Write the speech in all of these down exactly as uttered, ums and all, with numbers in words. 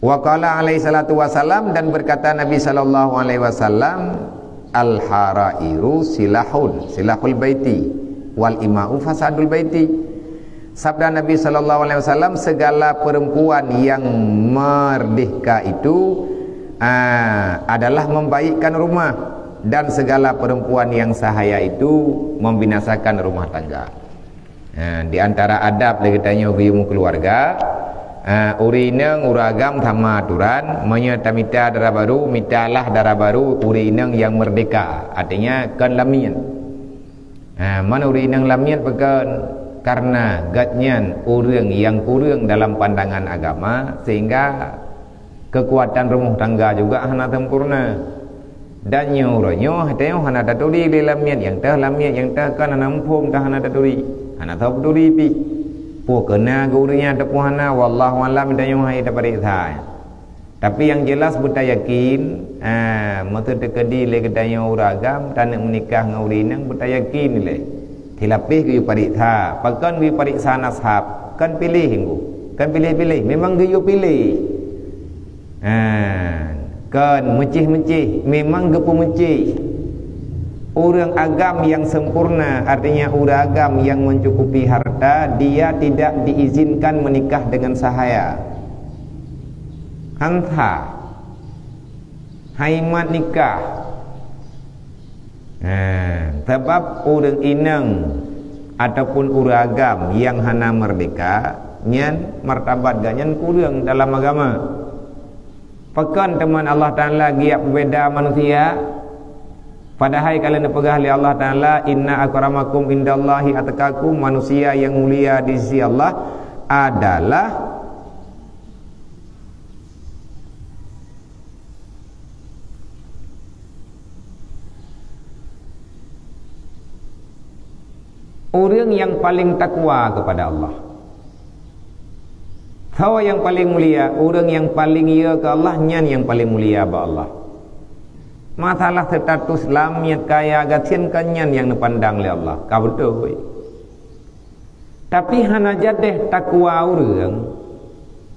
Wa qala alaihi salatu wasalam, dan berkata Nabi sallallahu alaihi wasallam, "Al-harairu silahun, silahul baiti, wal ima'u fasadul baiti." Sabda Nabi sallallahu alaihi wasallam, "Segala perempuan yang merdeka itu, ah, adalah membaikkan rumah, dan segala perempuan yang sahaya itu membinasakan rumah tangga." Ha, di antara adab lé geutanyoe geuyue meukeuluwarga, ha, ureueng inong, ureueng agam sama aturan, meunyoe tamita dara barô, mitalah dara barô ureueng inong nyang meurdehka, artinya kon lamiet. Ha, man ureueng inong lamiet pakon? Karena gobnyan ureueng nyang kureueng dalam pandangan agama, sehingga keukuatan rumoh tangga juga hana sempurna. Dan nyoe uroe nyoe, tanyoe hana taturi lé lamiet, nyang teuh lamiet, nyang teuh kon hana muphom, teuh hana taturi. Hana soe peuturi pih. Peue keu na geu ureueng nyan ataupun hana, wallahu alam, tanyoe hana tapareksa. Tapi nyang jelas beutayakin, ah, meuteukeudi lé geutanyoe ureueng agam, taneuk meunikah ngon ureueng inong, beutayakin lé. Teulapeh geuyue pareksa, pakon geuyue pareksa nasab, kon piléh ngu, kon piléh-piléh, memang geuyue piléh. Ha, kon meucéh-meucéh, memang geupeumeucéh. Ureueng agam nyang sempurna, artinya ureueng agam nyang mencukupi harta, dia tidak diizinkan menikah dengan sahaya. Hansa. Hai mat nikah. Ha, sabab ureueng inong ataupun ureueng agam nyang hana meurdehka, nyan martabat gobnyan kureueng dalam agama. Pakon teuma Allah Taala geujak peubeda manusia? Padahai ka lheueh neupeugah lé Allah Taala, "Inna akramakum indallahi atqakum," manusia nyang mulia di sisi Allah adalah ureueng nyang paleng takwa keupada Allah. Soe nyang paleng mulia? Ureueng nyang paleng ye keu Allah, nyan nyang paleng mulia bak Allah. Masalah status lamiet, kaya, gasien, kon nyan nyang neupandang lé Allah. Ka beutôi. Tapi hana jadeh takwa ureueng,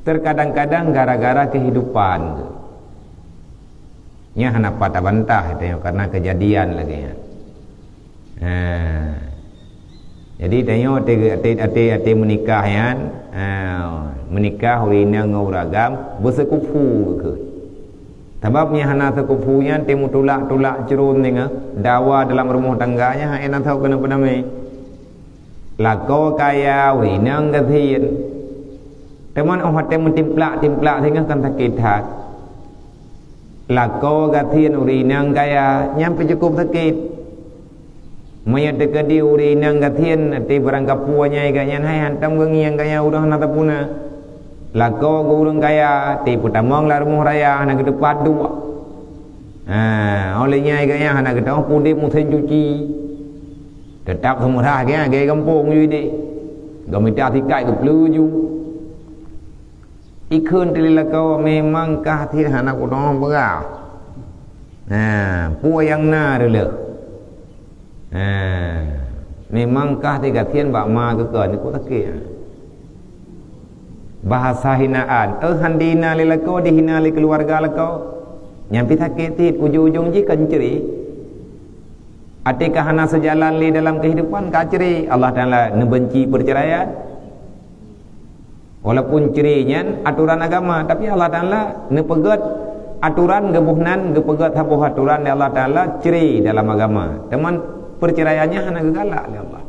teukadang-kadang gara-gara keuhidupan. Nyan hana pat tabantah tanyoe karena keujadian lagèe nyan. Ha. Jadi tanyoe até, até, até, até meunikah nyan, ha, meunikah ureueng inong ngon ureueng agam beuseukufu keu. Sabab nyan hana seukufu nyan, teumeutulak-tulak cron singoh, dawa dalam rumoh tangga nyan hana soe keuneuk peudamé. Lakoe kaya, ureueng inong gasien. Teuma óh watèe meutimplak-timplak singoh kan sakét that. Lakoe gasien ureueng inong kaya, nyan pih cukôp sakét. Meunyoe teukeudi ureueng inong gasien, até barang kapue nyan gobnyan hai hantom geungieng, gobnyan uroe hana tapuna. Lakoe geu ureueng kaya, até peutamong lam rumoh raya hana geuteupat duek. Ha, óh lheueh nyan gobnyan hana geuteuôt udép musém cuci. Teutap seumeurah gobnyan lagèe gampông ju idéh. Geumita sikat geupleue ju. Ikheun teuh lé lakoe memang kah cit hana kudoh peugah. Nah, peue nyang na reuloh. Nah, memang kah cit gasien bak ma geukheun, ikôt sakét. Bahasa hinaan, eh, han dihina lé lakoe, dihina lé keuluwarga lakoe. Nyan pih sakét cit, ujong-ujong jih kan cre. Até ka hana seujalan lé dalam keuhidupan, ka cre. Allah Taala neubenci peuceuraian. Walaupun cre nyan atoran agama, tapi Allah Taala neupeugét atoran, geuboh nan geupeugét saboh atoran lé Allah Taala cre dalam agama. Teuma peuceuraian nyan hana geugalak lé Allah.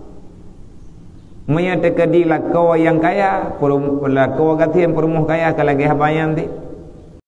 Meunyoe teukeudi lakoe nyang kaya, peurum-, lakoe gasien peurumoh kaya ka lagèe haba nyan teuh.